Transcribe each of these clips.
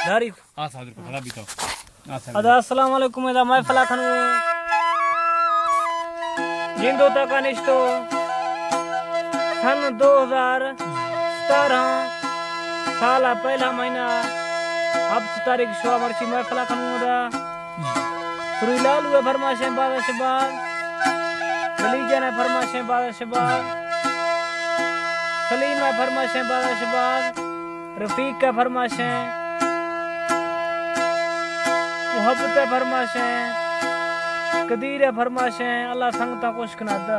داری۔ آ صادر کو خرابی تو۔ آ صادر۔ ادا السلام علیکم، ادا محفل کنو۔ جندو تک نشتو۔ سن دو ہزار ستارہ، سال پہلا مہینہ، ہفت تاریخ شوا مرچی محفل کنو ادا۔ سروی لالو ء فرمائشیں باز شباز، ولی جان ء فرمائشیں باز شباز، سلیم ء فرمائشیں باز شباز، رفیق ء فرمائشیں، محبت ء فرمائشیں، قدیر ء فرمائشیں، اللہ سنگتاں خوش کنات۔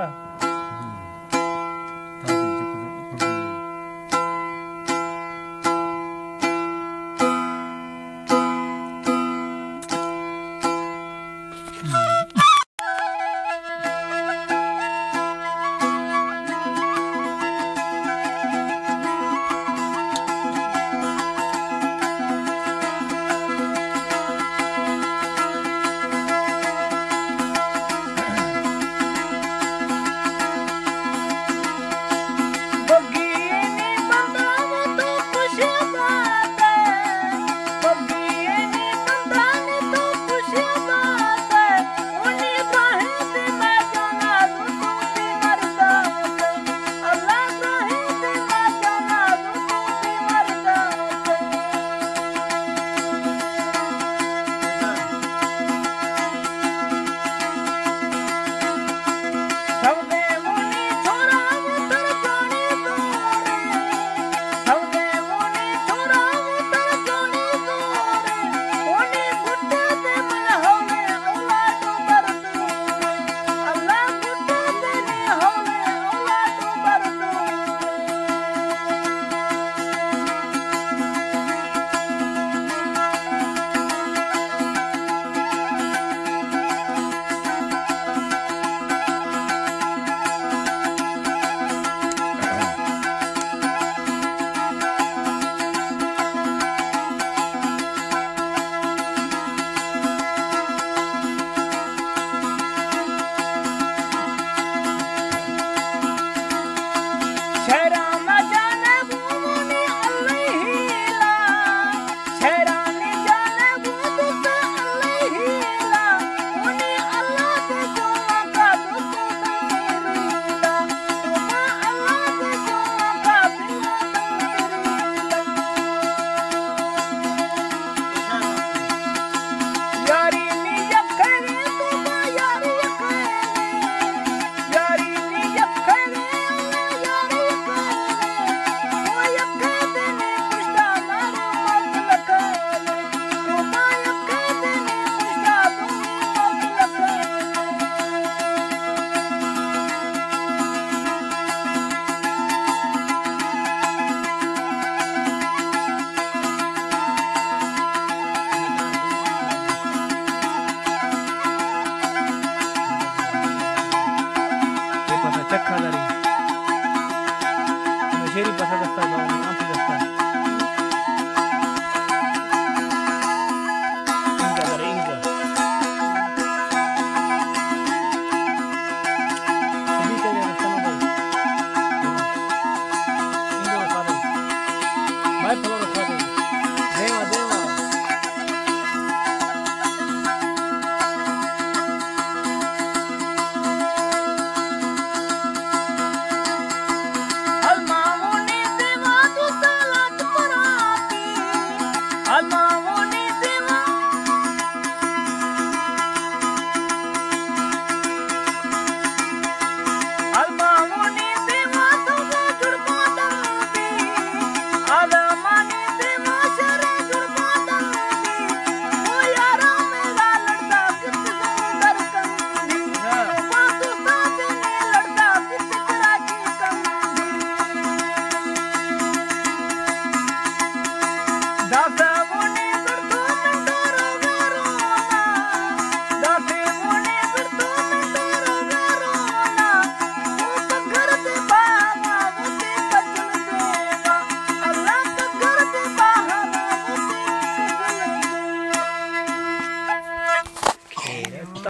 اے پاسا چکا داری۔ شیری پاسا دستا داری، آنٹی دستا۔ انگا داری، انگا۔ ابھی کہہ رہے ہیں، سنو بھائی۔ انگا بتا دو۔ بھائی، فالو رکھا دے۔ دیوا، دیوا۔